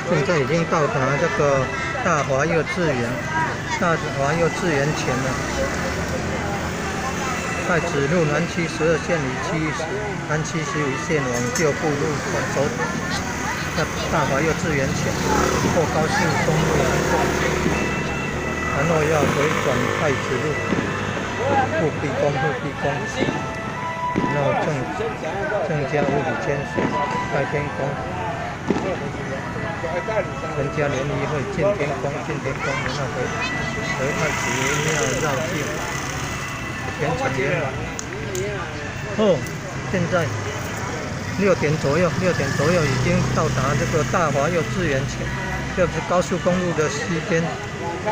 現在已經到達這個大華幼稚園，大華幼稚園前了。太子路南區12線與南75線往舊部路走，在大華幼稚園前過高速公路南過，然後要回轉太子路，富弼宮，富弼宮，然後鄭家五里千歲，開天宮。陳家聯誼會進天宮，進天宮，然後回太子爺廟繞境，全程圓滿。哦，現在六點左右，六點左右已經到達這個大華幼稚園前，就是高速公路的西邊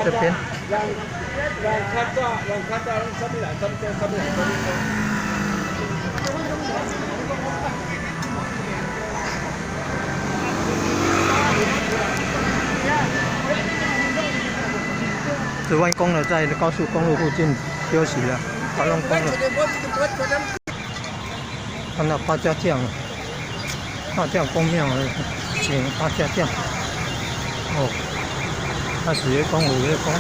這邊。人較早攏啥物人，啥物做，啥物人，啥物做。是完工了，在高速公路附近休息了，完工了。看到八家將，大將公廟請八家將。哦，太子爺公、虎爺公，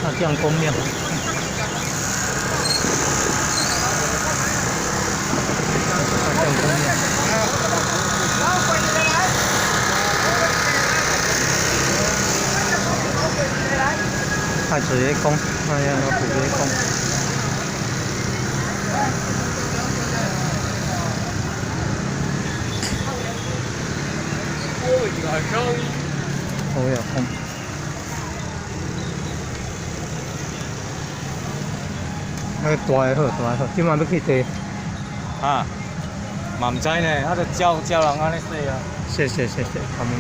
大將公廟。大將公廟。太子爺公，哎呀，虎爺公。虎爺公。那個大的好，大的好，這馬欲去坐。啊，嘛毋知呢，啊，就照照人按呢說啊。謝謝謝謝，他們。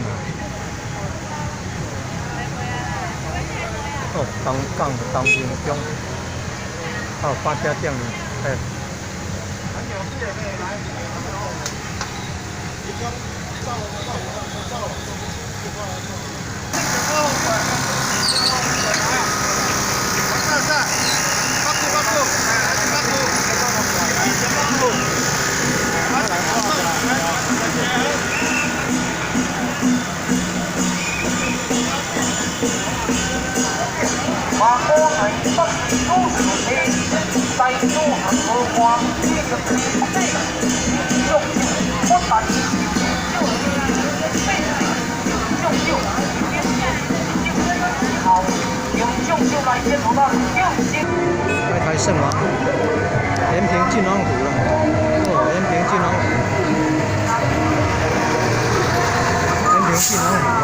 哦，東港東平鄉，哦，八家將，哎。馬哥係北都地，西都河岸，呢個地用不但開開聖王，延平晉王府了。哦，延平晉王府，延平晉王府。